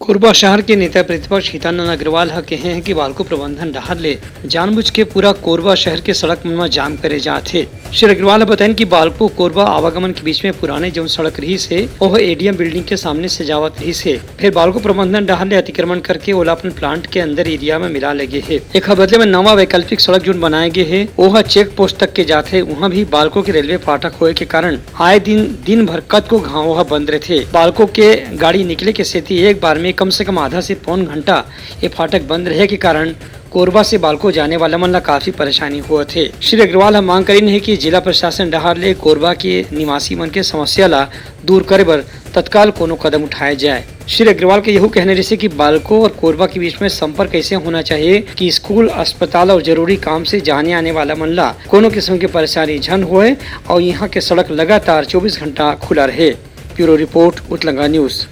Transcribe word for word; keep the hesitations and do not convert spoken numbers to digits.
कोरबा शहर के नेता प्रतिपक्ष हितानंद अग्रवाल ह कहे हैं कि बालको प्रबंधन डहार ले जानबूझ के पूरा कोरबा शहर के सड़क मन म जाम करे जात हे। श्री अग्रवाल ह बताइन कि बालको कोरबा आवागमन के बीच में पुराने जौन सड़क रहिस हे, ओह एडीएम बिल्डिंग के सामने से जावत रहिस हे, फिर बालको प्रबंधन डहार ले अतिक्रमण करके ओला अपन प्लांट के अंदर एरिया में मिला लेगे हे। एखर बदले में नवा वैकल्पिक सड़क जौन बनाए गे हे, ओह चेक पोस्ट तक के जाथे। उहाँ भी बालको के रेलवे फाटक होए के कारण आए दिन, दिन भर कतको घांव ह बंद रहिथे। बालको के गाड़ी निकले के सेती एक बार में कम से कम आधा से पौन घंटा ये फाटक बंद रहे के कारण कोरबा से बालको जाने वाला मन ला काफी परेशानी होत हे। श्री अग्रवाल ह मांग करिन हे कि जिला प्रशासन डहार ले कोरबा के निवासी मन के समस्या ला दूर करे बर तत्काल कोनो कदम उठाए जाए। श्री अग्रवाल के यहू कहना रहिसे कि बालको और कोरबा के बीच में संपर्क ऐसे होना चाहिए कि स्कूल, अस्पताल और जरूरी काम से जाने आने वाला मन ला कोनो किस्म के परेशानी झन होए और यहाँ के सड़क लगातार चौबीस घंटा खुला रहे। Bureau report, Utlanga news.